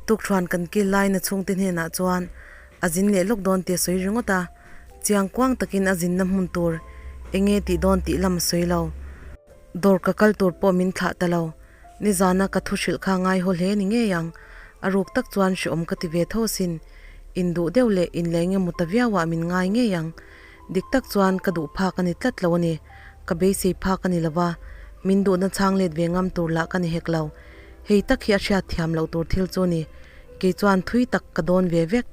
Tukṭhuan kan kil lain a chhungte hnenah chuan a zin leh lawk dawn tih a sawi ringawt a, chiang kuang takin a zinna hmun tur eng nge tih dawn tih lam a sawi lo. Dawr ka kal tur pawh min thlah ta lo. Nizana ka thu hrilh kha ngaihaw hle ni ngei ang. A ruk tak chuan hreawm ka ti ve tho asin. Induh deuh leh inlei nge mu ta viauah min ngai ngei ang. Dik tak chuan ka duh phak a ni tlat lo a ni. Ka beisei phak a ni lo va, min duhna chhang let ve ngam tur lah ka ni hek lo. Hei tak hi a hriat thiam loh tur thil chu a ni. Kei chuan thui tak ka dawn ve vek.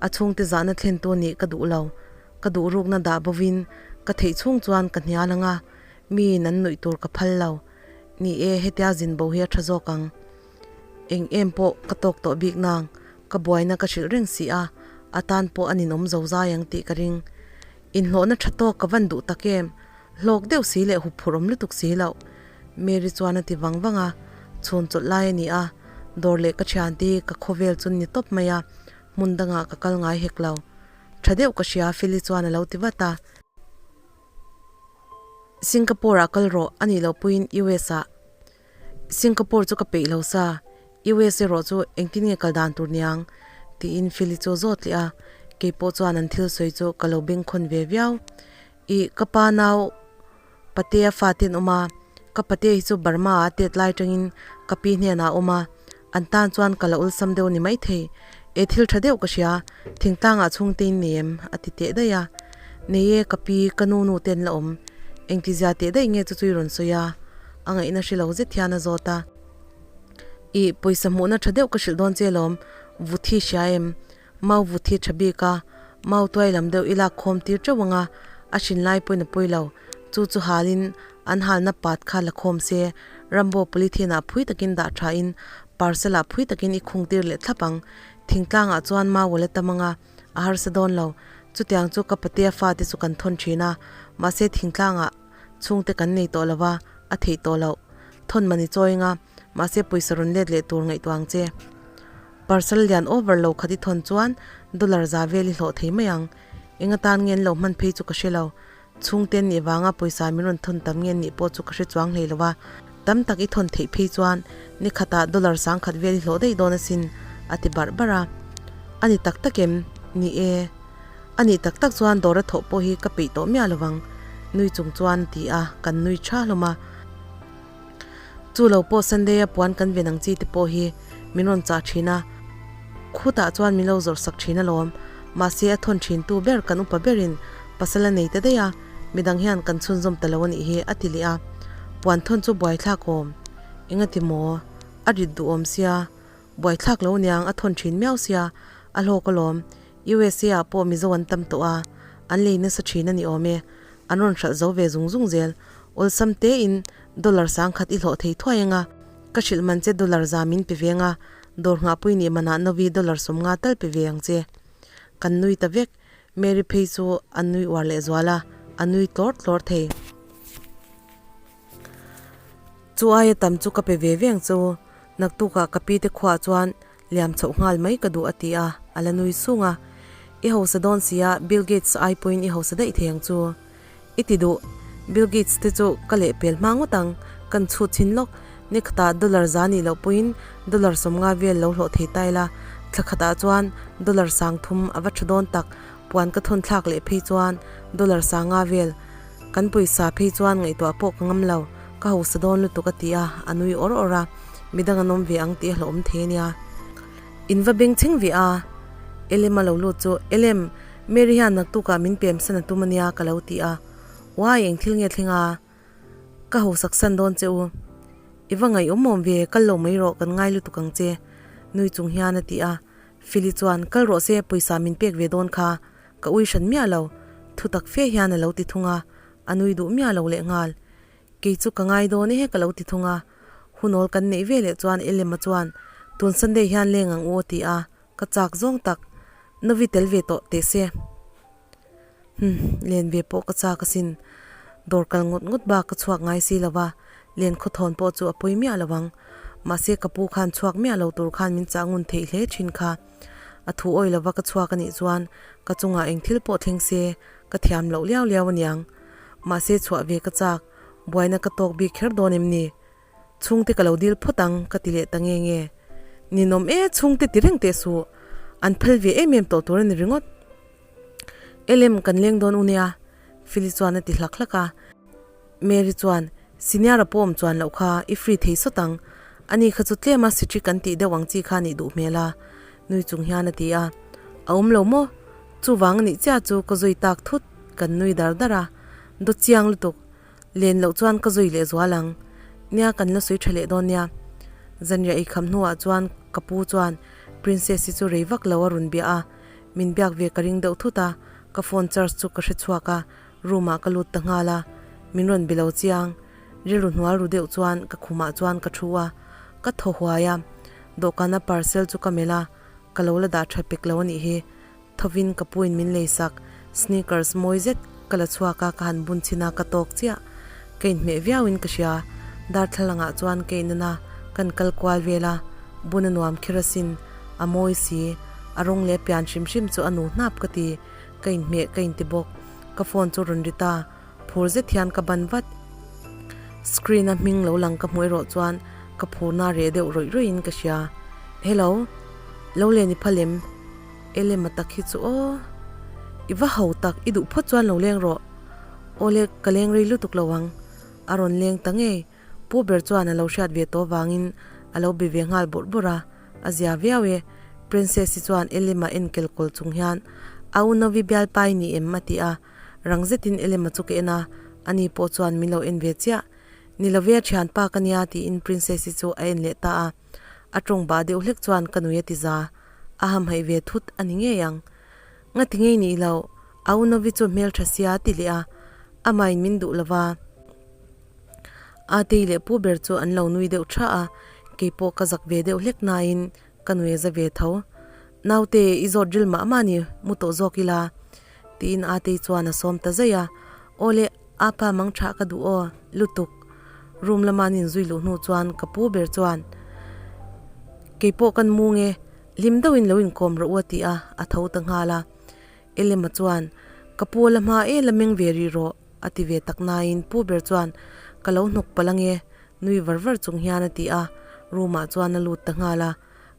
A chhungte zahna thlentu nih ka duh lo. Ka duh rukna dah bovin ka theih chhung chuan ka hnial ang a, miin an nuih tur ka phal lo. Ni e, hetia zin bo hi a tha zawk ang. Eng em pawh ka tawk tawh bik nang, ka buaina ka hrilh reng si a, a tan pawh a ninawm zo zai ang tih ka ring. Inhlawhna tha tawk ka van duh tak em, hlawk deuh si leh huphurh awm lutuk si loh. Mary chuan a ti vang vang a, chhun chawlh lai a ni a, dawr leh ka thiante hi ka khawvel chu ni tawp mai a, hmun dangah ka kal ngai hek lo. Tha deuh ka hria Feli chuan a lo ti vat a. Singapore ah kal rawh a nih loh puiin US ah. Singapore chu ka peih lo sa, US erawh chu engtin nge kal dan tur niang? tiin Philly chu a zawt leh a, keipawh chuan an thil sawi chu ka lo bengkhawn ve viau. Ih, ka pa nau Patea fate an awm a, ka Patea hi chu Burma ah tet lai atangin ka pi hnenah a awm a, an tan chuan ka la awlsam deuh a ni maithei. E thil tha deuh ka hria, thingtlangah chhungte in nei em? a ti teh daih a. Nei e, ka pi, ka nu nu te an la awm. Engtizia teh daih nge chu chu i rawn sawi a? A ngaihna hre lo zet hian a zawt a. Ih, pawisa hmuhna tha deuh ka hrilh dawn che lawm, Vuthi hria em? Mau Vuthi tha bik a, mau tuai lam deuh i lak khawm tir teuh ang a, a hrin lai pawhin a pawi lo. Chu chu halin an halna pat kha la khawm se, Rambo polythene ah phui takin dah tha in parcel ah phui takin i khung tir leh thlap ang. Thingtlang ah chuan mau a la tam ang a, a harsa dawn lo. Chutiang chu ka patea fate chu kan thawn thin a, mahse thingtlang ah chhungte kan nei tawh lo va, a theih tawh loh. Thawn mani chawi anga, mahse pawisa rawn let leh tur ngaihtuah ang che. Parcel lian over lo khat i thawn chuan dollar za vel i hlawh thei mai ang. Eng atan nge an lo hman phei chu ka hre lo. Chhungte an nih vanga pawisa min rawn thawn tam nge nih pawh chu ka hre chuang hlei lo va, tam tak i thawn theih phei chuan ni khatah dollar sangkhat vel i hlawh daih dawn asin, a ti barh barh a. A ni tak tak em? Ni e. A nih tak tak chuan dawra thawh pawh hi ka peih tawh miah lo vang, nui chung chuan a ti a, kan nui tha hlawm a. Chu lo pawh Sunday a puan kan ven ang chi te pawh hi min rawn chah thin a, khutah chuan min lo zawrh sak thin alawm. Mahse a thawn thin tu ber kan upa berin pasal a nei ta daih a, midang hian kan chhunzawm ta lo a nih hi a ti leh a. Puan thawn chu buaithlak awm. Engati maw? A rit duhawm sia, buaithlak lo niang a thawn thin miau sia, a hlawk alawm. USA ah pawh Mizo an tam tawh a, an lei nasa thin a ni awm e. An rawn hralh zo ve zung zung zel. Awlsam tein dollar sangkhat i hlawh thei thuai anga, ka hrilh man che dollar za min pe ve anga, dawr nghahpui nih manah Novi dollar 50 tal pe ve ang che. Kan nui ta vek, Mary phei chu a nui uar leh zual a, a nui tlawr tlawr thei. Chu aia tam chu ka pe ve ve ang che u, naktukah ka pi te khuaah chuan Liam chhoh nghal mai ka duh a ti a, a la nui sung a. I hausa dawn sia, Bill Gates ai pawhin i hausa daih thei ang chu. I ti duh, Bill Gates te chu ka leh pel hma ngawt ang, kan chhut chhin lawk. Ni khatah dollar za nih loh pawhin dollar 50 vel lo hlawh thei ta ila, thla khatah chuan dollar 30 a va tha dawn tak, puan ka thawn thlak leh phei chuan dollar 50 vel. Kan pawisa phei chuan ngaihtuah pawh ka ngam lo, ka hausa dawn lutuk a ti a, a nui awr awr a. Midang an awm ve ang tih a hlauhawm thei a nia. In va beng chhing ve a. Elem a lo lut chu, Elem, Mary hian naktukah min pem san a tum a nia ka lo ti a. Uai, eng thil nge thleng a? Ka hausak san dawn che u. I va ngaihawm awm ve, kal lo mai rawh, kan ngai lutuk ang che. Nui chung hian a ti a. Philly chuan, Kal rawh se, pawisa min pek ve dawn kha. Ka ui hran miah lo. Thutak fe hian a lo ti thung a. A nui duh miah lo lehnghal. Kei chu ka ngai dawn e ka lo ti thung a. Hunawl kan neih ve leh chuan Elema chuan, Tun Sunday hian leng ang u a ti a, ka chak zawng tak. Novi tel ve tawh teh se. Hum, len ve pawh ka chak asin. Dawr kal ngawt ngawt bak ka chhuak ngai si lo va, len khawthawn pawh chu a pawi miah lo ang. Mahse ka pu khan chhuak miah lo tur khan min chah ngun theih hle thin kha. A thu awi lova ka chhuak a nih chuan ka chungah eng thil pawh thleng se ka thiam loh liau liau aniang. Mahse chhuah ve ka chak, buaina ka tawk bik kher dawn em ni? Chhungte ka lo dil phawt ang ka ti leh ta nge nge. Ninawm e, chhungte ti reng teh suh. An phal ve em em tawh tur a ni ringawt. Elem kan leng dawn u nia, Feli chuan a ti hlak hlak a. Mary chuan, Senior-a pawh awm chuan loh kha i free thei sawt ang. Ani kha chu tlema sitrik an tih deuh ang chi kha nih duh hmel a, nui chung hian a ti a. A awm lo maw? Chuvang a nih chiah chu ka zui tak thut, kan nui dar dar a. Dawt chiang lutuk. Len loh chuan ka zui leh zual ang. Nia kan la sawi tha leh dawn nia. Zanriah ei kham hnuah chuan ka pu chuan Princess-i chu rei vak lo a rawn bia a. Min biak ve ka ring deuh thut a, ka phone charge chu ka hre chhuak a, room ah ka lut ta nghal a. Min rawn be lo chiang. Rilru hnual ru deuh chuan ka khumah chuan ka thu a, ka thaw huai a. Dawhkana parcel chu ka melh a, ka lo la dah tha pek lo a nih hi. Thovin ka puin min lei sak, sneakers mawi zet ka la chhuak a, ka han bun chhin a, ka tawk chiah. Ka inhmeh viauin ka hria. Darthlalangah chuan ka inana kan kal kual vel a, bun a nuam kher asin, a mawi si. A rawng leh pian hrim hrim chu a nu hnap ka ti, ka inhmeh ka inti bawk. Ka phone chu rawn ri ta, phur zet hian ka ban vat. Screen a hming lo lang ka hmuh erawh chuan ka phurna reh deuh rawih rawih in ka hria. Hello, lo len i phal em? Elema tak hi chu aw. I va ho tak, i duh phawt chuan lo leng rawh. Awle, ka leng rei lutuk lo ang. A rawn leng ta ngei. Pu ber chuan a lo hriat ve tawh vangin a lo be ve nghal bawrh bawrh a, a zia viau e. Princess-i chuan Elema en kel kawl chung hian, A u Novi bialpa i ni em? a ti a. Rang zetin Elema chu ka en a, ani pawh chuan min lo en ve chiah. Ni lo ve a thianpa ka nia tiin Princess-i chu a en leh ta a. A tawng bah deuh hlek chuan ka nui a ti za. A hamhaih ve thut a ni ngei ang. Ngati ngei nih loh, a u Novi chu hmel tha sia a ti leh a, amahin min duh lo va. Atei leh pu ber chu an lo nui deuh tha a, keipawh ka zak ve deuh hlek nain ka nui a za ve tho. Naute, i zawt ril mah mah ni, mu tawh zawk ila, tiin Atei chuan a sawm ta zaih a. Aw le, apa mang tha ka duh aw, lutuk. Room lama an inzui luh hnu chuan ka pu ber chuan, Keipawh kan mu nge, hlim deuhin lo inkawm rawh u a ti a, a tho ta nghal a. Elema chuan, Ka pu la hma e la meng ve rih rawh a ti ve tak nain pu ber chuan, Ka lo hnawk palh ange, nui var var chung hian a ti a, room ah chuan a lut ta nghal a.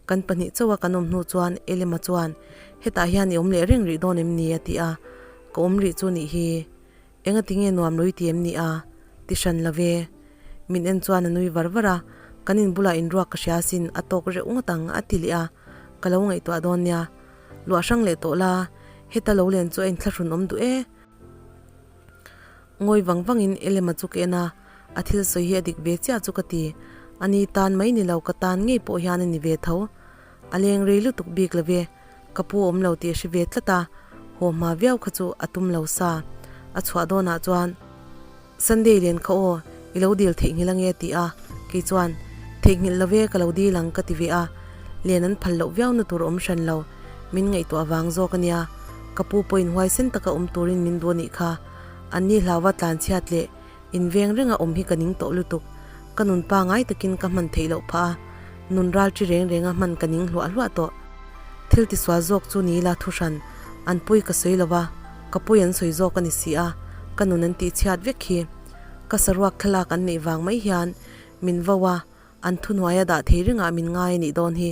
Kan pahnih chauha kan awm hnu chuan Elema chuan, Hetah hian i awm leh reng rih dawn em ni? a ti a, Ka awm rih chu nih hi. Enga tinge nuam lo i ti em ni a? Ti hran lo ve. Min en chuan a nui var var a, kan in bulah inruak ka hria asin a tawk reuh ngawt ang a ti leh a, ka lo ngaihtuah dawn nia. Luah hrang leh tawh la, heta lo len chu a inthlahrun awm duh e. Ngawi vang vangin Elema chu ka en a, a thil sawi hi a dik ve chiah chu ka ti. Ani tan mai ni lo ka tan ngei pawh hian a ni ve tho. A leng rei lutuk bik lo ve. Ka pu awm lo tih a hre ve tlat a, haw hma viau kha chu a tum lo sa. A chhuah dawnah chuan, Sunday len kha aw, i lo dil theihnghilh ange a ti a, kei chuan, Theihnghilh lo ve, ka lo dil ang ka ti ve a, len an phal loh viau na tur awm hran lo, min ngaihtuah vang zawk a nia, ka pu pawhin huaisen taka awm turin min duh a nih kha, anni hlauva tlanchhiat leh Inveng renga awm hi ka ning tawh lutuk. Ka nun pangai takin ka hman theih loh phah a, nun ral chi reng renga hman ka ning hluah hluah tawh. Thil tisual zawk chu ni ila thuhran, an pawi ka sawi lo va, ka pawi an sawi zawk a ni si a, ka nun an tihchhiat vek hi. Ka saruak thlalak an neih vang mai hian min vo a, An thuhnuaia dah thei ringah min ngai a nih dawn hi.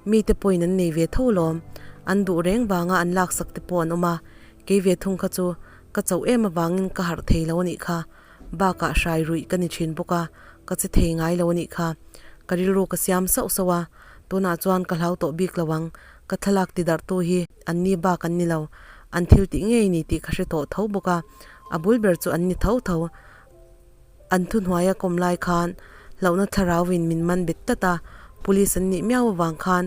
Mite pawhin an nei ve tho lawm. An duh reng vanga an laksak te pawh an awm a, kei ve thung kha chu ka chauh em avangin ka harh thei lo a nih kha. Bakah hrai ruih ka ni thin bawk a, ka che thei ngai lo a nih kha. Ka rilru ka siam sauh sauh a, tunah chuan ka hlau tawh bik lo ang. Ka thlalak ti darhtu hi an ni bak an ni lo. An thil tih ngei ni tih ka hre tawh tho bawk a, a bul ber chu an ni tho tho. An thuhnuaia kawm lai khan hlauhna thlarauin min man bet tlat a, police an nih miau avang khan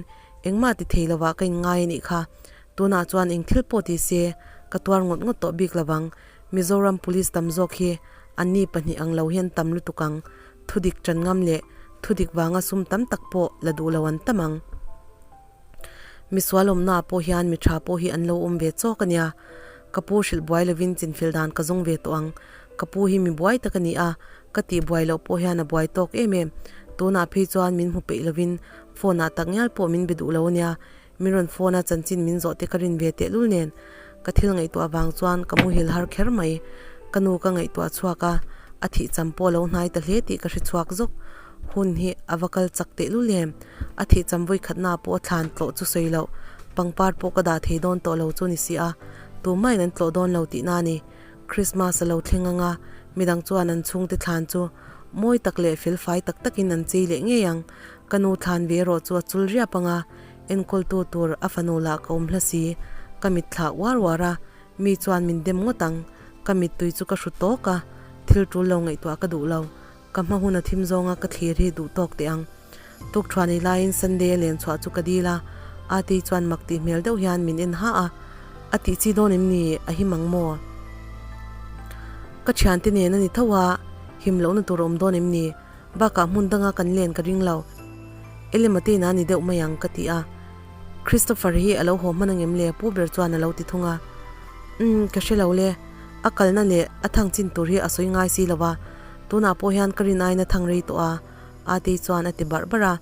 engmah ti thei lovah ka inngai a nih kha. Tunah chuan eng thil pawh ti se ka tuar ngawt ngawt tawh bik lovang. Mizoram police tam zawk hi anni pahnih ang lo hian tam lutuk ang. Thudik ṭan ngam leh thudik vanga sum tam tak pawh la duh lo an tam ang. Misual awmnaah pawh hian mi tha pawh hi an lo awm ve chawk a nia. Ka pu hrilh buai lovin chinfel dan ka zawng ve tawh ang. Ka pu hi mi buai tak a ni a, ka tih buai loh pawh hian a buai tawk em em. Tunah phei chuan min hmu peih lovin phone ah tak ngial pawh min be duh lo a nia. Min rawn phone a chanchin min zawh te ka rin ve tehlul nen ka thil ngaihtuah vang chuan ka muhil har kher mai. Ka nu ka ngaihtuah chhuak a, a thih cham pawh a lo hnai ta hle tih ka hre chhuak zawk. Hun hi a va kal chak tehlul em? A thih cham vawi khatna pawh a thlan tlawh chu sawi loh, pangpar pawh ka dah thei dawn tawh lo chu ni si a, tumahin an tlawh dawn lo tihna a ni. Christmas a lo thleng ang a, midang chuan an chhungte thlan chu mawi tak leh felfai tak takin an chei leh ngei ang. Ka nu thlan ve erawh chu a chul riap ang a, enkawltu tur a fanu lah ka awm hla si. Ka mit thlah uar uar a, mi chuan min dem ngawt ang. Ka mittui chu ka hru tawk a, thil tul lo ngaihtuah ka duh lo. Ka hma hun a thim zawnga ka thlir hi duh tawk teh ang. Tuk thuan ei laiin Sunday a len chhuah chu ka dil a, Ati chuan mak tih hmel deuh hian min en ha a, A tih chi dawn em ni? A him ang maw? Ka thiante nen a ni tho a, him lohna tur a awm dawn em ni? Bakah hmun danga kan len ka ring lo. Elema te ina ni deuh mai ang ka ti a. Christopher hi a lo haw hman angem le? Pu ber chuan a lo ti thung a. Umm, ka hre lo le. A kalna leh a thang chin tur hi a sawi ngai si lo va, tunah pawh hian ka rin aiin a thang rei tawh a, Ate chuan a ti barh barh a.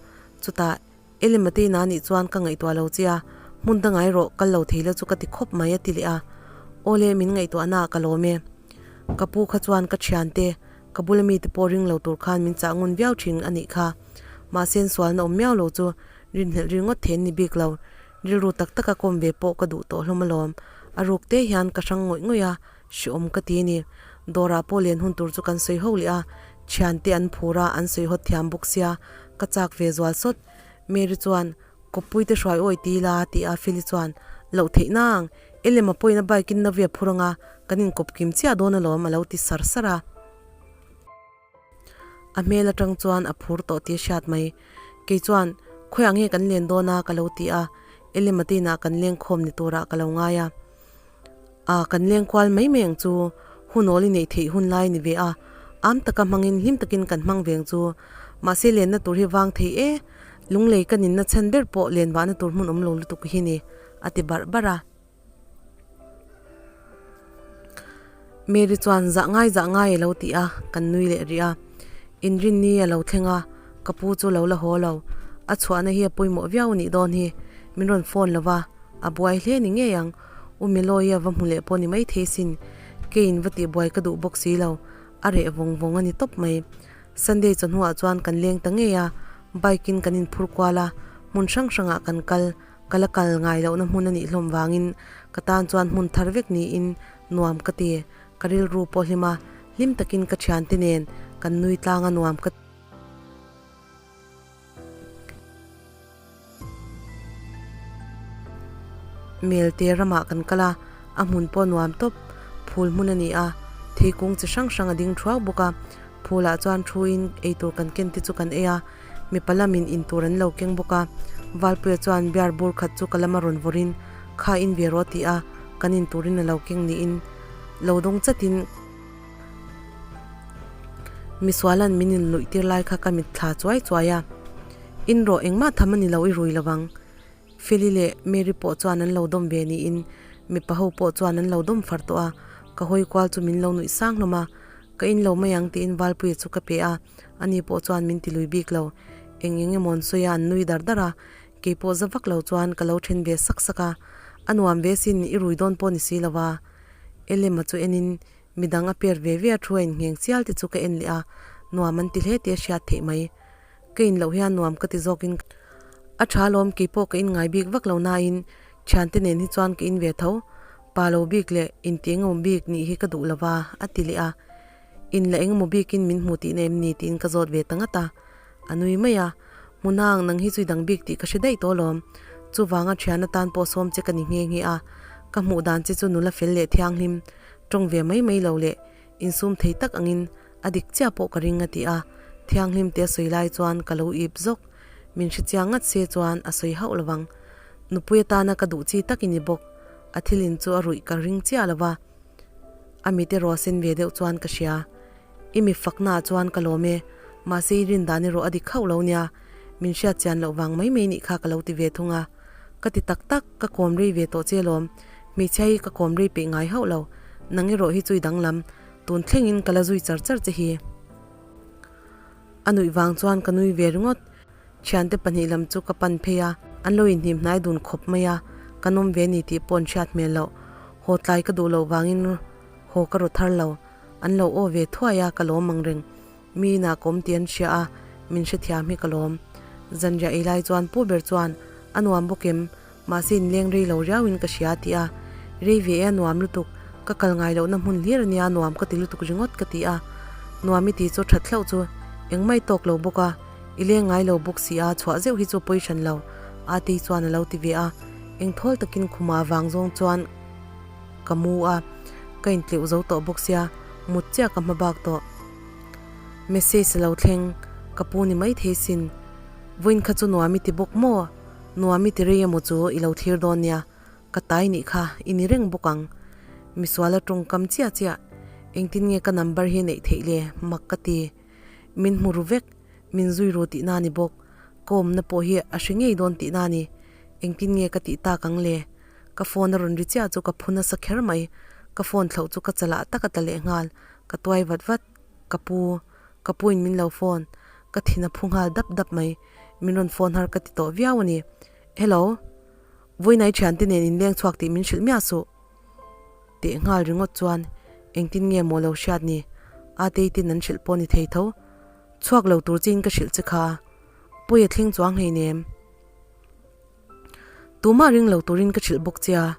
Chutah, Elima te ina nih chuan ka ngaihtuah lo che a, hmun dangah erawh kal lo thei la chu ka ti khawp mai a ti leh a. Awle, min ngaihtuahna ah ka lawm e. Ka pu kha chuan ka thiante, ka bula mite pawh ring lo tur khan min chah ngun viau thin a nih kha. Mahse an sualna awm miau lo chu rinhlelh ringawt then ni bik lo. Rilru tak taka kawm ve pawh ka duh tawh hlawm alawm. A ruk te hian ka hrang ngawih ngawih a, hreawm ka ti a ni. Dawrah pawh len hun tur chu kan sawi ho leh a, thiante an phur a, an sawi hawt thiam bawk sia, ka chak ve zual sawt. Mary chuan, Kawppui te hruai awi ti ila ti a, Feli chuan, Loh theih nang, Elema pawhin a bike in Navi a phur ang a, kan inkawp kim chiah dawn alawm a lo ti sar sar a. A hmel atang chuan a phur tawh tih a hriat mai. Kei chuan, Khawiah nge kan len dawn a? ka lo ti a, Elema te inah kan leng khawm ni turah ka lo ngai a. A, kan leng kual mai mai ang chu, hun awl i neih theih hun lai ni ve a, am taka hmangin hlim takin kan hmang veng chu. Mahse lenna tur hi vang thei e, lunglei ka ninna chhan ber pawh len vahna tur hmun awm lo lutuk hi ni, a ti barh barh a. Mary chuan zah ngai zah ngai a lo ti a, kan nui leh rih a. Inrinni a lo thleng a, ka pu chu lo la haw lo. A chhuahna hi a pawimawh viau a nih dawn hi. Min rawn phone lo va, a buai hle ni ngei ang. U Milawi a va hmu leh pawh ni maithei sin. Keiin va tihbuai ka duh bawk si lo. A reh vawng vawng a ni tawp mai. Sunday chawhnuah chuan kan leng ta ngei a, bike in kan inphur kual a, hmun hrang hrangah kan kal. Ka la kal ngai lohna hmun a nih hlawm vangin ka tan chuan hmun thar vek niin nuam ka ti. Ka rilru pawh hlim a, hlim takin ka thiante nen kan nui tlang a nuam ka ti. Melte ramah kan kal a, a hmun pawh nuam tawp. Phul hmun a ni a, theikung chi hrang hrang a ding thuau bawk a. Phulah chuan thuin eitur kan ken te chu kan ei a. Mipa lamin in tur an lo keng bawk a, Valpuia chuan beer bur khat chu ka lama rawn vawrin kha in ve rawh ti a, kan in turin a lo keng niin lo dawng chatin misualan min in luih tir lai kha ka mit thla chuai chuai a, In rawh engmah tham a ni lo i rui lo vang. Feli leh Mary pawh chuan an lo dawm ve niin mipa ho pawh chuan an lo dawm far tawh a, ka hawi kual chu min lo nuih sang hlawm a, ka in lo mai ang tiin Valpuia chu ka pe a. Ani pawh chuan min ti lui bik lo. Eng eng emaw an sawi a, an nui dar dar a. Kei pawh za vak lo chuan ka lo then ve sak sak a. A nuam ve sin, i rui dawn pawh ni si lo va. Elema chu enin midang a per ve ve a thu a inngheng chial te chu ka en leh a, nuam an ti hle tih a hriat theih mai. Ka in loh hian nuam ka ti zawkin a tha alawm, kei pawh ka in ngai bik vak lo nain thiante nen hi chuan ka in ve tho. Pa lo bik leh inti engemaw bik nih hi ka duh lo va, a ti leh a. In la engemaw bikin min hmu tihna em ni tiin ka zawt ve ta ngat a. A nui mai a, Hmunang, nang hi chu i dang bik tih ka hre daih tawh alawm. Chuvanga thian atan pawh sawm che ka ni nghe nghe a, ka hmuh dan che chu nula fel leh thianghlim, tawng ve mai mai lo leh insum thei tak angin a dik chiah pawh ka ring a ti a. Thianghlim te a sawi lai chuan ka lo ip zawk. Min hre chiang ngat se chuan a sawi hauh lovang. Nupui atana ka duh chi tak i ni bawk. A thil in chu a ruih ka ring chiah lova. A mit erawh a sen ve deuh chuan ka hria. I mi fakna ah chuan ka lawm e, mahse i rin dan erawh a dik hauh lo nia, min hriat chian loh vang mai mai nih kha ka lo ti ve thung a. Ka ti tak tak, ka kawm rei ve tawh che lawm, hmeichhia hi ka kawm rei peih ngai hauh lo, nang erawh hi chu i danglam, tun thlengin ka la zui char char che hi. A nuih vang chuan ka nui ve ringawt. Thiante pahnih lam chu ka pan phei a, an lo inhnim hnai dun khawp mai a, kan awm ve ni tih pawh an hriat hmel loh. Haw tlai ka duh loh vangin haw ka rawt thar lo. An lo aw ve thuai a, ka lawm ang reng. Mi inah ka awm tih an hria a, Min hrethiam hi ka lawm. Zanriah ei lai chuan pu ber chuan a nuam bawk em? Mahse inleng rei lo riau in ka hria a ti a. Rei ve e a nuam lutuk, ka kal ngai lohna hmun hlir ania nuam ka ti lutuk ringawt ka ti a. Nuam i ti chu that hlauh chu engmah i tawk lo bawk a, i leng ngai lo bawk si a chhuah zeuh hi chu pawi hran lo a tei chuan a lo ti ve a. Engthawl takin khuma vang zawng chuan ka mu a, ka intleuh zo tawh bawk sia mut chiah ka hma bak tawh. Message a lo thleng, ka pu ni maithei sin. Vawiin kha chu nuam i ti bawk maw? Nuam i ti rei emaw chu i lo thlir dawn nia, ka tai nih kha i ni reng bawk ang. Misuala tawngkam chiah chiah, engtin nge ka number hi neih theih le? Mak ka ti. Min hmu ru vek, min zui ru tihna ni bawk. Ka awmna pawh hi a hre ngei dawn tihna ni. Engtin nge ka tih tak ang le? Ka phone a rawn ri chiah chu ka phu nasa kher mai. Ka phone thlauh chu ka chalah tak a tla leh nghal. Ka tuai vat vat. Ka pu, ka puin min lo phone. Ka thin a phu nghal dap dap mai. Min rawn phone har ka ti tawh viau a ni. Hello. Vawiinai thiante nen inleng chhuak tih min hrilh miah suh. Teh nghal ringawt chuan engtin nge maw lo hriat ni? Atei ten an hrilh pawh ni thei tho. Chhuak lo tur chiin ka hrilh che kha. Pawi a thleng chuang hleinem. Tumah ring lo turin ka hrilh bawk che a.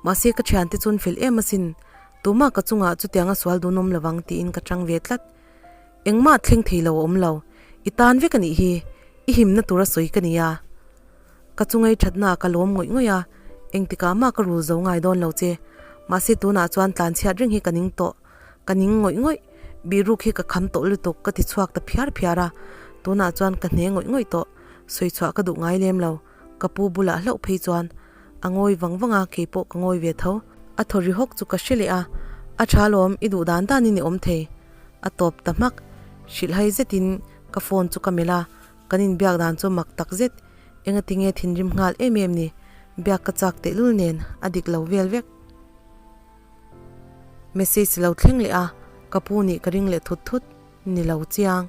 Mahse ka thiante chuan fel em asin, tumah ka chungah chutianga sual dun awm lovang tiin ka chang ve tlat. Engmah thleng thei lo a awm lo, i tan vek a nih hi, i himna tura sawi ka ni a. Ka chungai thatna ah ka lawm ngawih ngawih a, engtikah mah ka rul zo ngai dawn lo che. Mahse tunah chuan tlanchhiat reng hi ka ning tawh. Ka ning ngawih ngawih, bihruk hi ka kham tawh lutuk ka ti chhuak ta phiar phiar a, tunah chuan ka hne ngawih ngawih tawh, sawi chhuah ka duh ngai lem lo, ka pu bulah hlauh phei chuan a ngawi vang vang a, keipawh ka ngawi ve tho. A thaw ri hawk chu ka hre leh a, a tha lawm, i duh dan danin i awm thei. A tawp ta hmak, hrilhhai zetin ka phone chu ka melh a, kan inbiak dan chu mak tak zet, engatinge thinrim nghal em em ni, biak ka chak tehlul nen a dik lo vel vek. Message lo thleng leh a, ka pu nih ka ring leh thut thut, ni lo chiang,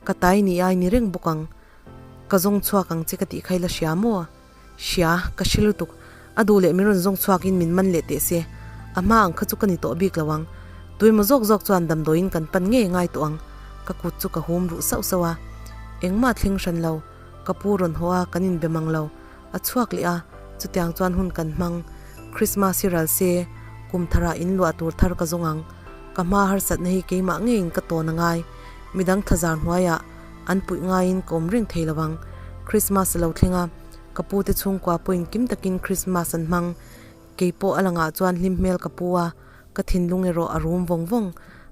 ka tai ni ai ni reng bawk ang, ka zawng chhuak ang che ka tih kha i la hria maw? Hria, ka hre lutuk, a duh leh min rawn zawng chhuak in min man leh teh se, a hma ang kha chu ka ni tawh bik lo ang, tuimaw zawk zawk chuan damdawiin kan pan ngei ngai tawh ang, ka kut chu ka hum ruh sauh sauh a, engmah thleng hran lo, ka pu rawn haw a kan inbe mang lo. A chhuak leh a, chutiang chuan hun kan hmang. Christmas hi ral se, kum tharah in luah tur thar ka zawng ang. Ka hma harsatna hi keimah ngeiin ka tawn a ngai. Midang thazar hnuaiah an puih ngaiin ka awm reng thei lo ang. Christmas a lo thleng a, ka pute chhungkua pawhin kim takin Christmas an hmang. Kei pawh a langah chuan hlim hmel ka pu a, ka thinlung erawh a rum vawng vawng.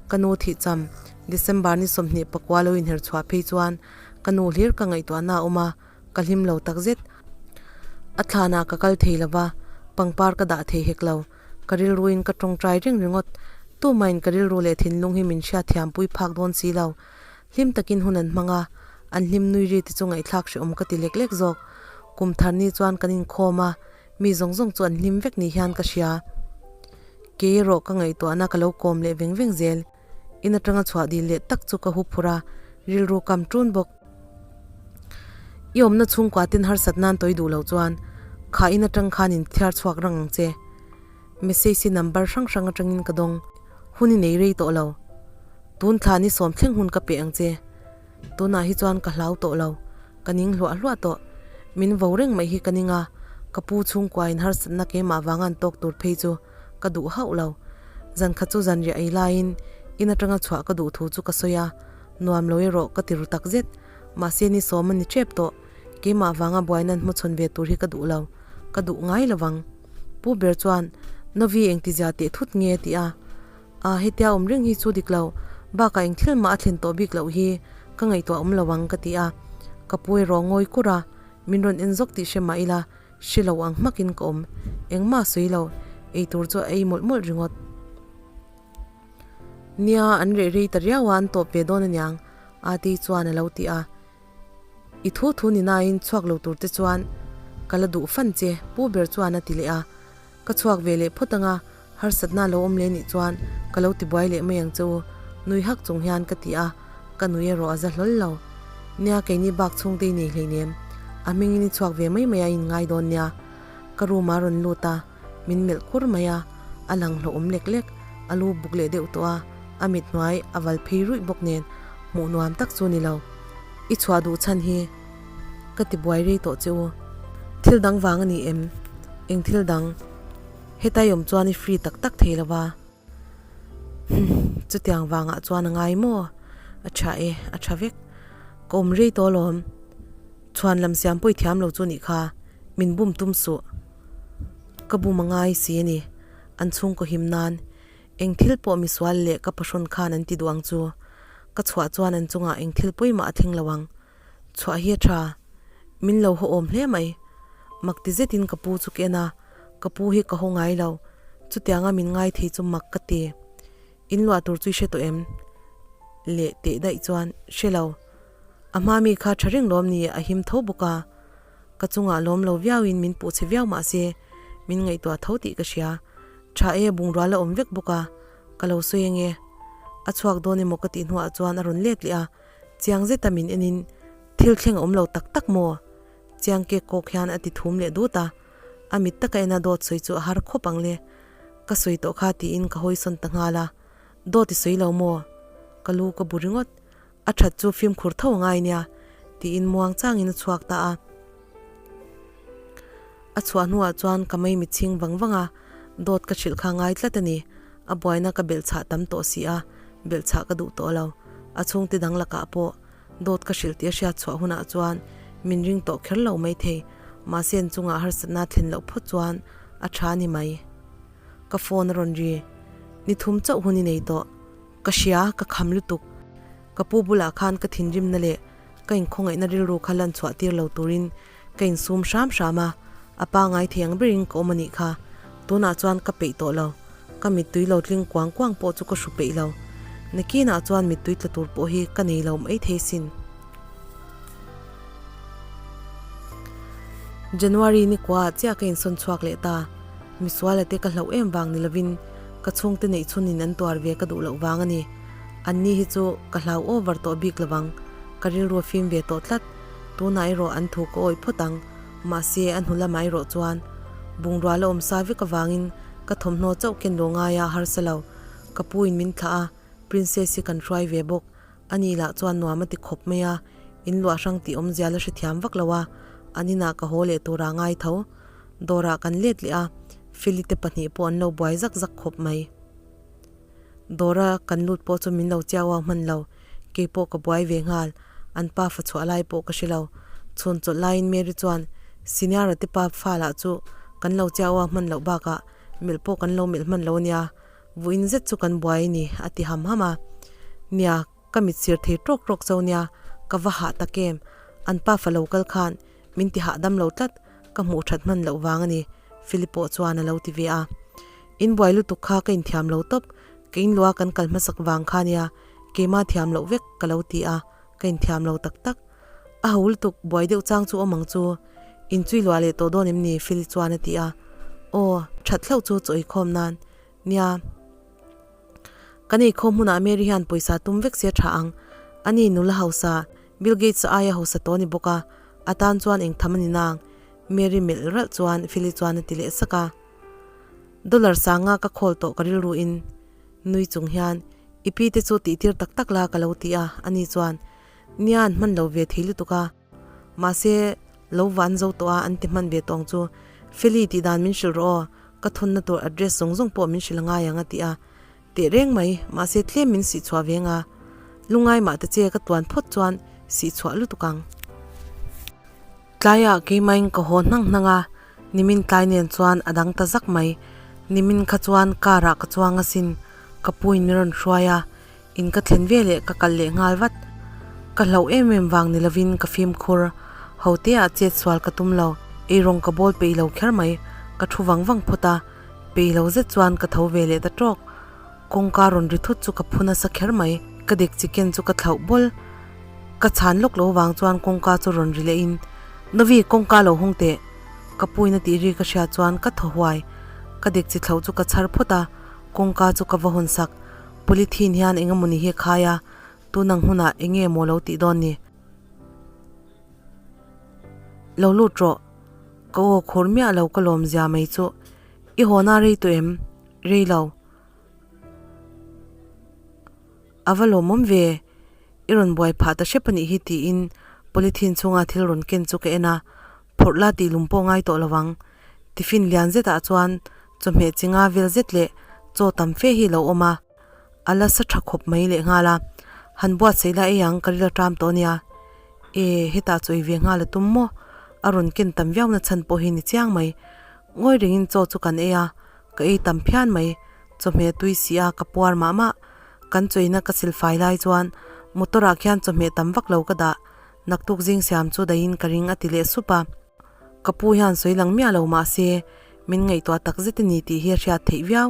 Ka nu thihcham, December ni 29 lo inher chhuah phei chuan ka nu hlir ka ngaihtuahna a awm a, Ka hlim lo takzet. A thlanah ka kal thei lova, pangpar ka dah thei hek lo. Ka rilruin ka tawngtai reng ringawt. Tumahin ka rilru leh thinlung hi min hriatthiampui phak dawn si lo. Hlim takin hun an hmang a, an hlim nui ri te chu ngaihthlak hrehawm ka ti lek lek zawk. Kum thar ni chuan kan inkhawm a, mi zawng zawng chu an hlim vek ni hian ka hria. Kei erawh ka ngaihtuahna ka lo kawm leh veng veng zel. In atanga chhuah dil leh tak chu ka hu phur a, rilru kam ṭun bawk. I awmna chhungkua ten harsat nan tawi duh loh chuan kha in atang khan in thiar chhuak rang ang che. Message hi number hrang hrang atangin ka dawng. Hun i nei rei tawh lo. Tun thla ni sawm thleng hun ka pe ang che. Tunah hi chuan ka hlau tawh lo. Ka ning hluah hluah tawh. Min vo reng mai hi ka ning a, ka pu chhungkua in harsatna keimah vanga an tawk tur phei chu ka duh hauh lo. Zan khat chu zanriah ei laiin in atanga chhuah ka duh thu chu ka sawi a, nuam lo erawh ka ti ru tak zet. Mahse ni sawm a ni tep tawh. Keimah vanga buaina an hmachhawn ve tur hi ka duh lo. Ka duh ngai lo vang. Pu ber chuan, Novi engtizia teh thut nge? a ti a. A, hetia awm reng hi chu dik lo. Bakah eng thil mah a thlen tawh bik loh hi ka ngaihtuah awm lo ang ka ti a. Ka pu erawh ngawi kur a, min rawn en zawk tih hre mah ila, Hre lo ang hmakin ka awm. Engmah sawi lo, eitur chu a ei mawlh mawlh ringawt. Nia, an reh rei ta riau a, an tawp ve dawn aniang, Ati chuan a lo ti a. I thu thu ni nain chhuak lo tur te chuan ka la duh fan che, pu ber chuan a ti leh a. Ka chhuak ve leh phawt anga, harsatna lo awm leh nih chuan ka lo tibuai leh mai ang che u, nui hak chung hian ka ti a, ka nui erawh a za hlawl lo. Nia keini bak chhungte i nei hleinem, a hmingin i chhuak ve mai mai a in ngai dawn nia. Ka room ah rawn lut a, min melh kur mai a, a lang hlauhawm lek lek, a lu buk leh deuh tawh a, a mit hnuai a val phei ruih bawk nen hmuh nuam tak chu ni lo. I chhuah duh chhan hi ka ti buai rei tawh che u. Thil dang vang a ni em? Eng thil dang? Hetai awm chuan i free tak tak thei lo va. Humm, chutiang vangah chuan a ngai maw? A tha e, a tha vek. Ka awm rei tawh alawm. Chhuan lam siam pawi thiam lo chu nih kha, min bum tum suh. Ka bum a ngai si a ni, an chhungkaw him nan. Eng thil pawh misual leh ka pahrawn khan an ti duh ang chu. Ka chhuah chuan an chungah eng thil pawimah a thleng lo ang. Chhuah hi a tha. Min lo haw awm hle mai. Mak ti zetin ka pu chu ka en a, ka pu hi ka haw ngai lo. Chutianga min ngai thei chu mak ka ti. In luah tur chu i hre tawh em? Leh teh daih chuan, Hre lo. A hma mi kha tha reng lawm ni a him tho bawk a. Ka chungah lawm lo viauin min puh chhe viau mah se, min ngaihtuah tho tih ka hria. Tha e, bungrua la awm vek bawk a, ka lo sawi ange. A chhuak dawn emaw ka tih hnuah chuan a rawn let leh a, chiang zeta min enin, Thil thleng a awm lo tak tak maw? Chiang kek kawk hian a ti thum leh dut a, a mit taka ena dawt sawi chu a har khawp ang le. Ka sawi tawh kha tiin ka hawisawn ta nghal a, Dawt i sawi lo maw? Ka lu ka bu ringawt. A that chu fimkhur tho a ngai nia, tiin muang changin a chhuak ta a. A chhuah hnuah chuan ka mei mitchhing vang vang a, dawt ka hrilh kha ngai tlat a ni. A buaina ka belhchhah tam tawh si a, belhchhah ka duh tawh lo. A chhungte dang lakah pawh dawt ka hrilh tih a hriat chhuah hunah chuan min ring tawh kher lo maithei. Mahse an chungah harsatna thlen loh phawt chuan a tha a ni mai. Ka phone a rawn ri. Ni thum chauh hun i nei tawh. Ka hria, ka kham lutuk. Ka pu bulah khan ka thinrimna leh ka inkhawngaihna rilru kha lan chhuah tir lo turin ka insum hram hram a, a pa ngai thei ang berin ka awm a nih kha. Tunah chuan ka peih tawh lo. Ka mittui lo tling kuang kuang pawh chu ka hru peih lo. Nakinah chuan mittui tla tur pawh hi ka nei lo mai thei sin. January ni kua ah chiah ka insawn chhuak leh ta. Misuala te ka hlauh em vang ni lovin ka chhungte neih chhunin an tuar ve ka duh loh vang a ni. Anni hi chu ka hlau over tawh bik lovang, ka rilru a fim ve tawh tlat. Tunah erawh an thu ka awih phawt ang, mahse a hnu lamah erawh chuan bungrua la awm sa vek avangin ka thawmhnaw chauh ken lo ngaia harsa lo. Ka pu in min thlah a, Princess hi kan hruai ve bawk. Ani lah chuan nuam a ti khawp mai a, in luah hrang tih awmzia la hrethiam vak lo a, an inah ka haw leh tura ngai tho. Dawrah kan let leh a, Feli te pahnih pawh an lo buai zak zak khawp mai. Dawra kan lut pawh chu min lo chiau au hman lo, kei pawh ka buai ve nghal, an pa fa chhuah lai pawh ka hre lo. Chhun chawlh laiin Mary chuan, Senior-a te pa fa lah chu kan lo chiau au hman loh bakah melh pawh kan lo melh hman lo ania, Vawiin zet chu kan buai a ni, a ti ham ham a. Nia, ka mit sir thei tawk tawk zo nia, ka va hah tak em? An pa fa lo kal khan min ti hahdam lo tlat, ka hmuh that hman loh vang a ni, Philip pawh chuan a lo ti ve a. In buai lutuk kha ka inthiam lo tawp, ka inlua kan kal hmasak vang kha nia, keimah thiam loh vek ka lo ti a, ka inthiam lo tak tak. A ho lutuk, buai deuh chang chu awm ang chu. Inchui luah leh tawh dawn em ni? Phil chuan a ti a. Aw, that hlauh chu chaw eikhawm nan. Nia, kan eikhawm hmunah Mary hian pawisa tum vek se a tha ang. Ani nula hausa, Bill Gates aia hausa tawh a ni bawk a, a tan chuan eng tham a ni nang? Mary melh ralh chuan Philly chuan a ti leh sak a. Dollar sanga ka khawl tawh ka rilruin nui chung hian i pi te chu tihtir tak tak la ka lo ti a, ani chuan Nia an hman lo ve thei lutuk a, mahse lo van zo tawh a an ti hman ve tawng chu Feli tih dan min hrilh rawh aw, ka thawnna tur address zawng zawng pawh min hrilh a ngai ang a ti a, teh reng mai, mahse tlem min sih chhuah ve nga, lungai mah ta che ka tuan phawt chuan sih chhuah lutuk ang. Tlaiah keimahin ka haw hnang hnang a, nimin tlai nen chuan a dang ta zak mai, nimin kha chuan car ah ka chuang asin, ka puin min rawn hruai a, In ka thlen ve leh ka kal leh nghal vat. Ka hlauh em em vang ni lovin ka fimkhur. Ho te ah chet sual ka tum lo. Eirawng ka bawl peih lo kher mai. Ka thu vang vang phawt a. Peih lo zet chuan ka tho ve leh ta tawk. Kawngka rawn ri thut chu ka phu nasa kher mai. Ka dek chicken chu ka thlauh bawl. Ka chhan lawk lo vang chuan kawngka chu rawn ri leh in, Novi, kawngka lo hawng teh. Ka puina tih ri ka hriat chuan ka thaw huai. Ka dek chi thlauh chu ka chhar phawt a. Kawngka chu ka va hawn sak. Polythene hian eng emawni hi a khai a, tun ang hunah eng nge maw lo tih dawn ni? Lo lut rawh, ka aw khur miah lo ka lawm zia mai chu. I haw na rei tawh em? Rei lo. A va lawmawm ve, i rawn buai phah ta hrep a nih hi tiin. Polythene chhunga thil rawn ken chu ka en a, phawrh la tih lum pawh ngai tawh lo ang. Tiffin lian zetah chuan chawhmeh chi nga vel zet leh chaw tam fe hi a lo awm a, a la sa tha khawp mai leh nghal a. Han buatsaih la ei ang ka ril aṭam tawh ania. E, hetah chaw ei ve nghal a tum maw? A rawn ken tam viau na chhan pawh hi ni chiang mai. Ngawi rengin chaw chu kan ei a, ka ei tam phian mai. Chawhmeh tui si a ka puar mah mah. Kan chawina ka silfai lai chuan motor ah khian chawhmeh tam vak lo ka dah. Naktuk zing siam chu dahin ka ring a ti leh sup a. Ka pu hian sawi lang miah lo mah se min ngaihtuah tak zet a ni tih hi a hriat theih viau.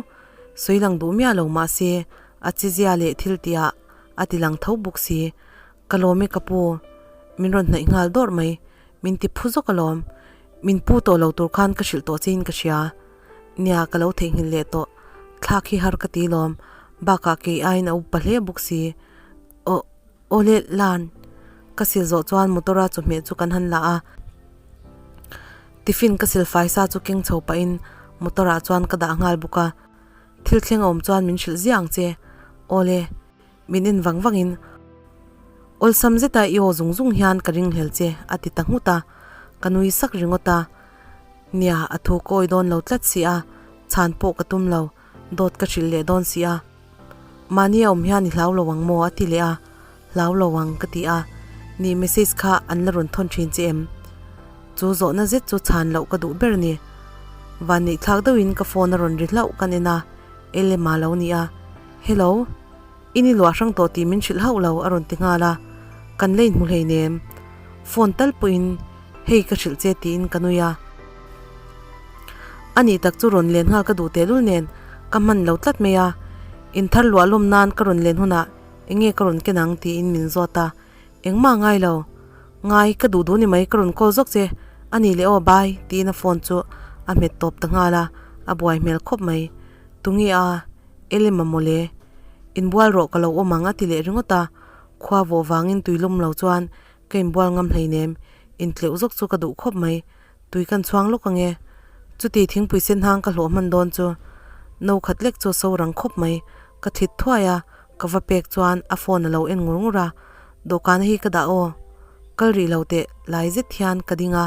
Sawi lang duh miah lo mah se a chizia leh thil tihah a ti lang tho bawk si. Ka lawm e ka pu, min rawn hnaih nghal dawrh mai. Min ti phu zawk alawm. Min pu tawh lo tur khan ka hrilh tawh chein ka hria. Nia ka lo theihnghilh leh tawh. Thlak hi har ka ti lawm. Bakah kei aiin a upa hle bawk si. Aw aw le lan. Ka sil zawh chuan motor a chawhmeh chu kan han la a. Tiffin ka sil fai sa chu keng chho pahin motor ah chuan ka dah nghal bawk a. Thil thleng a awm chuan min hrilh ziah ang che. Aw le. Min en vang vangin, Awlsam zeta i aw zung zung hian ka ringhlel che, a ti ta nghut a. Ka nui sak ringawt a. Nia, a thu ka awi dawn lo tlat si a, chhan pawh ka tum lo, dawt ka hrilh leh dawn si a. Mahni a awm hian i hlau lo ang maw? a ti leh a. Hlau lo ang, ka ti a. Ni, message kha an la rawn thawn thin che em? Chu zawhna zet chu chhan loh ka duh ber a ni. Vanneih thlak deuhin ka phone a rawn ri hlauh kan en a, Elema lo ni a. Hello. I ni luah hrang tawh tih min hrilh hauh lo a rawn ti nghal a, kan la inhmu hleinem. Phone tal pawhin hei ka hrilh che tiin ka nui a. A nih tak chu rawn len nghal ka duh tehlul nen ka hman lo tlat mai a, inthar luah lawm nan ka rawn len hunah enge ka rawn ken ang tiin min zawt a, engmah ngai lo. Ngai ka duh duh ni mai ka rawn call zawk che a nih leh aw bye tiin a phone chu a hmet tawp ta nghal a, a buai hmel khawp mai. Tunge a? Elema mawle, inbual rawh ka lo awm ang a ti leh ringawt a, khua vawh vangin tui lum lo chuan ka inbual ngam hleinem, intleuh zawk chu ka duh khawp mai, tui kan chhuang lawk ange. Chuti thingpui sen hang ka hlawh hman dawn chu no khat lek chu so rang khawp mai, ka thlit thuai a, ka va pek chuan a phone a lo en ngur ngur a, dawhkan hi ka dah aw, kal rih lo teh lai zet hian ka ding a,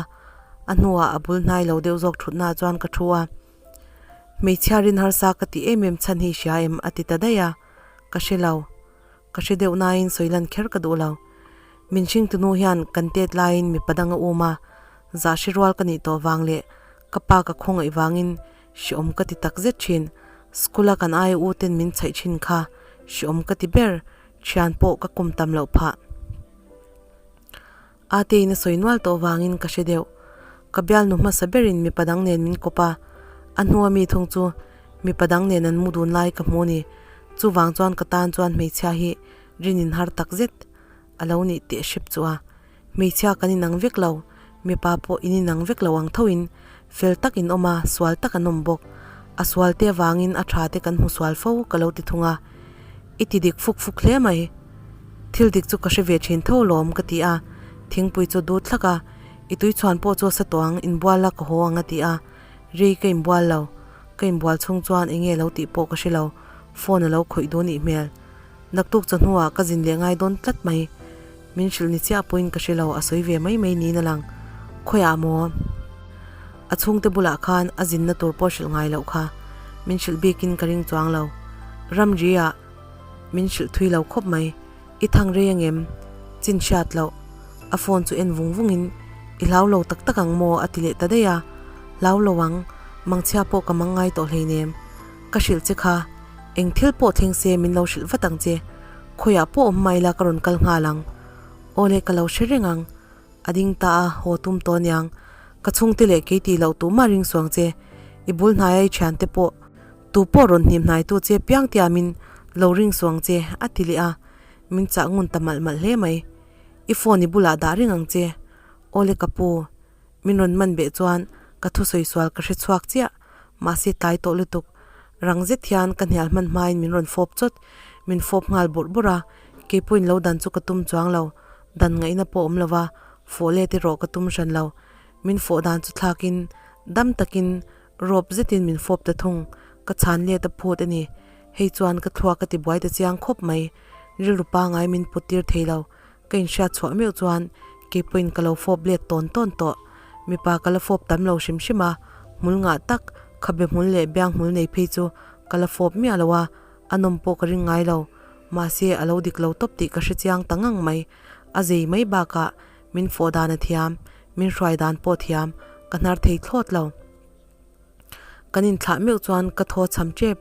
a hnuah a bul hnai lo deuh zawk thutnaah chuan ka thu a. Hmeichhia rin harsa ka ti em em chhan hi hria em a ti ta daih a, ka hre lo. Ka hre deuh nain sawi lan kher ka duh lo. Min hringtunu hian kan tet laiin mipa dang a um a, zah hre rual ka nih tawh vang leh ka pa ka khawngaih vangin hreawm ka ti tak zet thin. School a kan aia u ten min chhaih thin kha hreawm ka ti ber, thian pawh ka kum tam loh phah. Ate in a sawi nual tawh vangin ka hre deuh. Ka bialnu hmasa berin mipa dang nen min kawp a, a hnua mi thung chu mipa dang nen an mu dun lai ka hmu ni. Chuvang chuan ka tan chuan hmeichhia hi rin in har tak zet a lo nih teh hrep chu a. Hmeichhia kan inang vek lo, mipa pawh in inang vek lo ang thoin fel tak in awm a, sual tak an awm bawk. A sual te avangin a tha te kan hmu sual fo ka lo ti thung a. I ti dik fuk fuk hle mai. Thil dik chu ka hre ve thin tho lawm ka ti a, thingpui chu dut thlak a, i tui chhuan pawh chu a sa tawh ang, inbual la ka haw ang a ti a, rei ka inbual lo, ka inbual chhung chuan eng nge lo tih pawh ka hre lo, phone a lo khawih dun ih hmel. Naktuk chawhnuah ka zin leh ngai dawn tlat mai, min hrilh ni chiah pawhin ka hre lo, a sawi ve mai mai niin a lang. Khawiah maw? A chhungte bulah khan a zinna tur pawh hrilh ngai loh kha, min hrilh bikin ka ring chuang lo. Ramri-ah. Min hrilh thui lo khawp mai. I thang rei angem? Chin hriat loh. A phone chu en vung vungin, I hlau lo tak tak ang maw? a ti leh ta daih a. Hlau lo ang, mangchhia pawh ka mang ngai tawh hleinem. Ka hrilh che kha, eng thil pawh thleng se min lo hrilh vat ang che. Khawiah pawh awm mai la ka rawn kal nghal ang. Aw le ka lo hre reng ang. A ding ta a, haw tum tawh aniang. Ka chhungte leh kei tih loh tumah ring suang che. I bul hnaia i thiante pawh. Tu pawh rawn hnim hnaitu che piang tiamin lo ring suang che, a ti leh a, min chah ngun ta malh malh hle mai. I phone i bulah dah reng ang che. Awle ka pu, min rawn man beh chuan ka thusawi sual ka hre chhuak chiah, mahse tlai tawh lutuk. Rang zet hian ka hnial hman hmain min rawn fawp chawt, min fawp nghal bawrh bawrh a, keipawhin lo dan chu ka tum chuang lo, dan ngaihna pawh awm lova fawh let erawh ka tum hran lo. Min fawh dan chu thlakin dam takin Rawp zetin min fawp ta thung, ka chhan let a phut a ni. Hei chuan ka thluak ka ti buai ta chiang khawp mai. Rilru pangai min put tir thei lo. Ka inhriat chhuah meuh chuan Keipawhin ka lo fawp let tawn tawn tawh. Mipa ka la fawp tam lo hrim hrim a, hmul ngah tak, khabe hmul leh biang hmul nei phei chu ka la fawp miah lo a, a nawm pawh ka ring ngai lo. Mahse, a lo dik lo tawp tih ka hre chiang ta ngang mai. A zei mai bakah min fawh dan a thiam, min hruai dan pawh thiam, ka hnar thei thlawt lo. Kan inthlah meuh chuan ka thaw cham tep,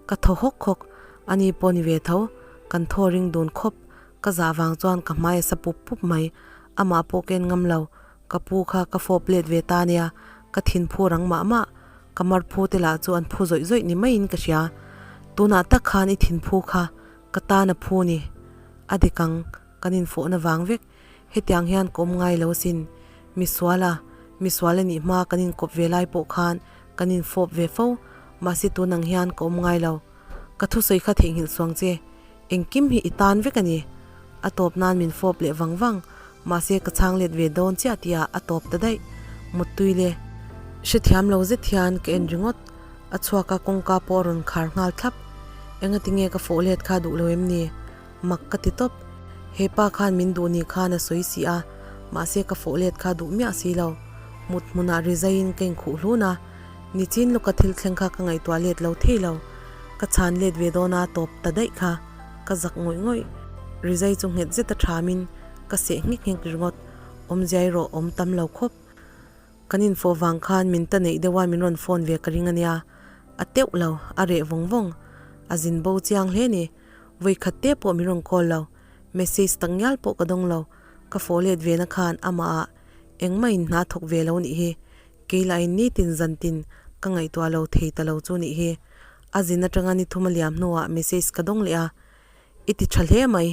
ka thaw hawk hawk, ani pawh ni ve tho, kan thaw ring dun khawp, ka zah vang chuan ka hmai a sa pup pup mai, amah pawh ka en ngam lo, ka pu kha ka fawp let ve ta nia, ka thin phu rang mah mah, ka mar phu te lah chu an phu zawih zawih ni maiin ka hria, tunah tak khan i thin phu kha ka tan a phu ni, a dik ang, kan infawhna vang vek. Hetiang hian ka awm ngai lo asin. Misuala, misual a nih hma kan inkawp ve lai pawh khan kan infawp ve fo, mahse tun ang hian ka awm ngai lo. Ka thusawi kha theihnghilh suang che, engkim hi i tan vek a ni. A tawp nan min fawp leh vang vang, mahse ka chhang let ve dawn chiah tihah a tawp ta daih. Muttui le. Hrethiam lo zet hian ka en ringawt. A chhuak a kawngka pawh a rawn khar nghal thlap. Engati nge ka fawh let kha duh lo em ni? Mak ka ti tawp. He pa khan min duh ni khan a sawi si a, mahse ka fawh let kha duh miah si lo. Mut hmunah rizaiin ka inkhuh hlun a, nichin lawka thil thleng kha ka ngaihtuah let lo thei lo. Ka chhan let ve dawn a tawp ta daih kha ka zak ngawih ngawih. Rizai chu nghet zet a thamin ka seh nghek nghek ringawt. Awmziai rawh awm tam lo khawp. Kan infawh vang khan min ta neih deuh a min rawn phone ve ka ring a nia. A teuh lo, a reh vawng vawng. A zin bo chiang hle ni. Vawi khat te pawh min rawn call lo, message tak ngial pawh ka dawng lo, ka fawh let ve na khan amah ah engmah in hna thawk ve lo nih hi, kei lah in nitin zan tin ka ngaihtuah lo thei ta lo chu nih hi. A zin atanga ni thum a liam hnuah message ka dawng leh a, I ti tha hle mai,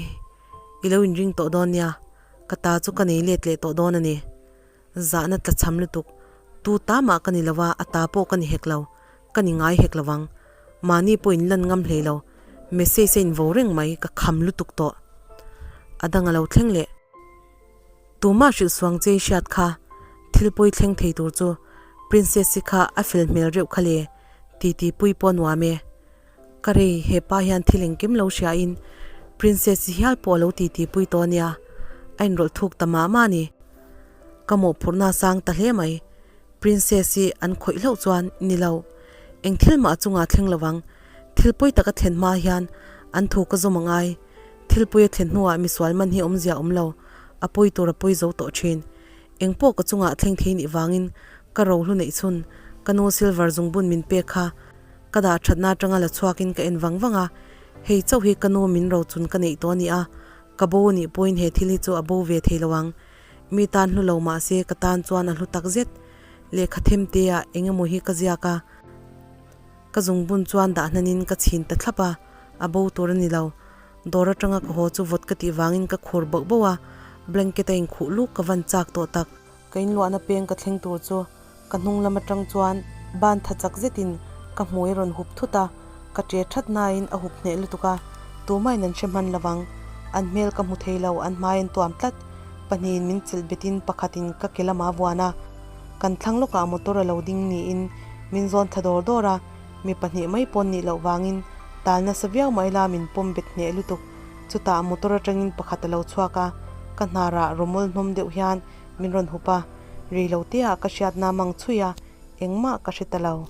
i lo inring tawh dawn nia, ka ta chu ka nei let leh tawh dawn a ni. Zahna tla cham lutuk, tu ta mah ka ni lo a, a ta pawh ka ni hek lo, ka ni ngai hek lo ang. Mahni pawh in lan ngam hlei lo, message a invo reng mai, ka kham lutuk tawh. A dang a lo thleng leh. Tumah hrilh suang che i hriat kha, thil pawi thleng thei tur chu Princess-i kha a fel hmel reuh kha le, titi pui pawh a nuam e. Ka rei, he pa hian thil engkim lo hria in Princess-i hial pawh a lo titi pui tawh a nia, a inrawlh thuk ta mah mah a ni. Ka mawhphurhna a sang ta hle mai. Princess hi an khawih hlauh chuan ni lo. Eng thil mah chungah thleng lo ang. Thil pawi taka thlen hma hian an thu ka zawm angai. Thil pawi a thlen hnuah misual man hi awmzia awm lo. A pawi tur a pawi zo tawh thin. Eng pawh ka chungah thleng thei nih vangin ka rohlu neih chhun ka nu silver zungbun min pek kha ka dah thatna atanga la chhuakin ka en vang vang a. Hei chauh hi ka nu min rochun ka neih tawh a ni a. Ka bo nih pawhin he thil hi chu a bo ve thei lo ang. Mi tan hlu lo mah se ka tan chuan a hlu tak zet. Lehkha them te ah eng emaw hi ka ziak a, ka zungbun chuan dah hnanin ka chhin ta thlap a, a bo tur a ni lo. Dawr atanga ka haw chu vawt ka tih vangin ka khur bauh bauh a, blanket a inkhuh luk ka van chak tawh tak. Ka inluahna peng ka thleng tur chu ka hnung lam atang chuan ban tha chak zetin ka hmui a rawn hup thut a, ka che that nain a hup hneh lutuk a, tumahin an hre hman lovang. An hmel ka hmu thei lo, an hmai an tuam tlat. Pahnihin min chilh betin pakhatin ka ke lamah a vuan a, kan thlang lawkah motor a lo ding niin min zawn thla dawr dawr a, mi pahnih mai pawn nih loh vangin tal nasa viau mah ila min pawm bet hneh lutuk. Chutah motor atangin pakhat a lo chhuak a, ka hnarah rawmawl hnawm deuh hian min rawn hup a, rei lo te ah ka hriatna mang chhui a, engmah ka hre ta lo.